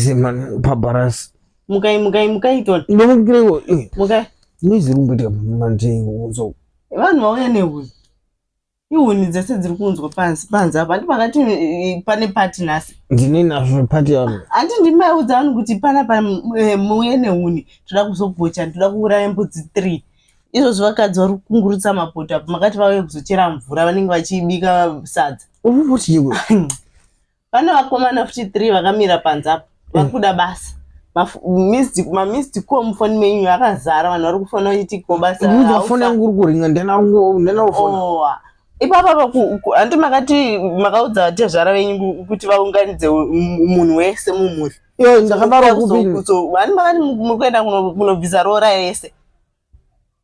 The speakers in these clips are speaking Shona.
Noise man, pabharasi. Mukai, mukai, mukai tona. Ndomukireko. Eh. Mukai. Noise iri kumboitika manje uzo. Vanhu vauya nehuni. Ihuni dzese dziri kuunzwa pansi panze apa. Handi makati eh, pane party nhasi. Ndine nazvo party yangu. Handi ndimaiudza vanhu kuti panapa eh, muuye nehuni. Toda kuzogocha, toda kuuraya mbudzi 3. Izvozvi vakadzi vari kukungurutsa mapoto apa makati vauye kuzochera mvura vanenge vachibika sadza. Urikuti iwe. Pane vakomana futi 3 vakamira panze apa vari kuda basa. Mamissed call mufoni menyu akazara vanhu vari kufona vachiti ko basa. Ndikuudza foni yangu uri kuringa ndena ndena kufona. Oh. Ipapa apa handi makati makaudza vatezvara venyu kuti vaunganidze munhu wese mumhuri. Iyo ndakadaro kupi? Handi makati muri kuenda kunobvisa roora yese.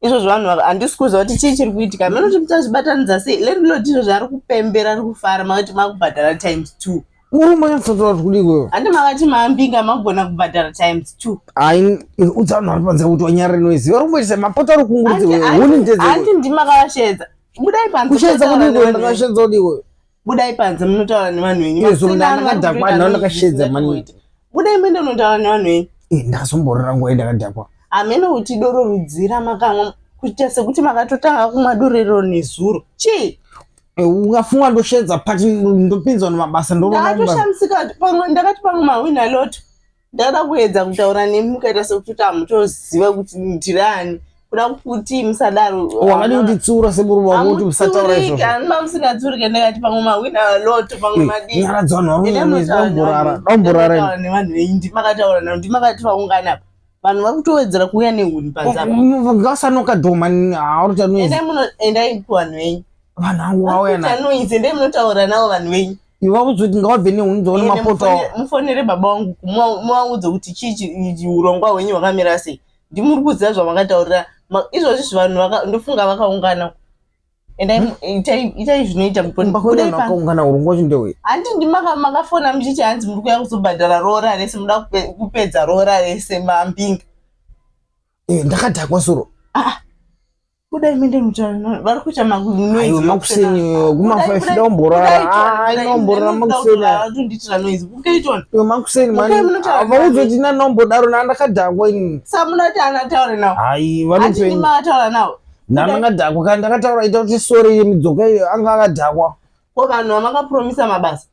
Izvozvo vanhu handisi kuziva kuti chii chiri kuitika. Hameno kuti muchazvibatanidza sei. Landlord izvozvo ari kupembera ari kufara makati makubhadhara times 2. Murume anyatsotaura kuti kudii kwewe? Handi makati maambinga makugona kubhadhara times 2. Ai, udza vanhu vari panze kuti wanyarare noise. Vari kumboitisa mapoto ari kungurudza iwewe. Huni ndedze. Handi ndimakavasheedza. Budai panze. Kusheedza kudii kwewe? Ndakasheedza kudii kwewe? Budai panze munotaura nevanhu venyu. Iyo zuro ndakadhakwa ndanga ndakashedza mani. Budai muende munotaura nevanhu venyu. Eh, ndakazomborora nguva ndakadhakwa. Hameno kuti doro rudzira makamwa kuita sekuti makatotanga kumwa doro iro nezuro. Chii? Eh, ungafunga ndoshedza pati ndopinzwa nemabasa ndorona. Ndakatoshamisika pamwe ndakati pamwe mahwina lotto. Ndakada kuedza kutaura nemi mukaita sekuti hamutoziva kuti ndiri ani. Kuda kuti musadaro. Oh, wakadi kutitsiura semurume wako kuti musataura izvozvo. Hanima musingatsiurike ndakati pamwe mahwina lotto pamwe madii. Nyaradza vanhu vari kunyanya domborara. Nevanhu venyu ndimakataura navo ndimakati vaungana apa. Vanhu vari kutowedzera kuuya nehuni panze apa. Ngasanoka dhoma hauri noise. Endai muno endai kuvanhu venyu. Vanhu vangu vauya na. Noise endai munotaura navo vanhu venyu. Iwe wakuzoti ngawabve nehuni dzaone mapoto awo. Mufonere baba vangu muvaudze kuti chii urongwa hwenyu hwakamira sei. Ndimuri kuziva zvamakataurira izvozvi vanhu ndofunga vakaungana. Endai itai zvinoita muponi. Urongwa wacho ndewei? Handi ndimakafona muchiti hanzi muri kuuya kuzobhadhara roora rese muda kupedza roora rese mambinga. Eh, ndakadhakwa soro. Ah. Budai muende muchaona vari kuita makunoise. Makuseni kuma 5 ndomborara. Ah, ndomborara makuseni. Vatonditira noise. Ukaitona. Iwe makuseni mani. Vaudze kuti nani ndombodaro na ndakadhakwa ini. Samunati ana taure nawo. Hai, vanopenga. Makataura nawo. Ndakadhakwa kana ndakataura ita kuti sorry midzoka iyo anga akadhakwa. Ko vanhu vamakapromisa mabasa.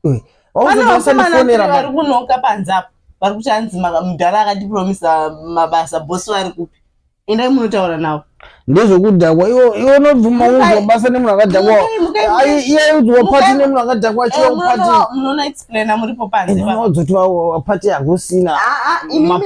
Pane vakomana vari kunoka panze apo vari kuti hanzi mudhara akatipromisa mabasa bosi vari kupi endai munotaura navo ndezvekudhakwa iwe unobvuma udzwa basa nemunhu akadhakwa iye aiudzwa pati nemunhu akadhakwa achiwa kupati munoona explaina muripo panze unodzoti pati hakusina ah, ah,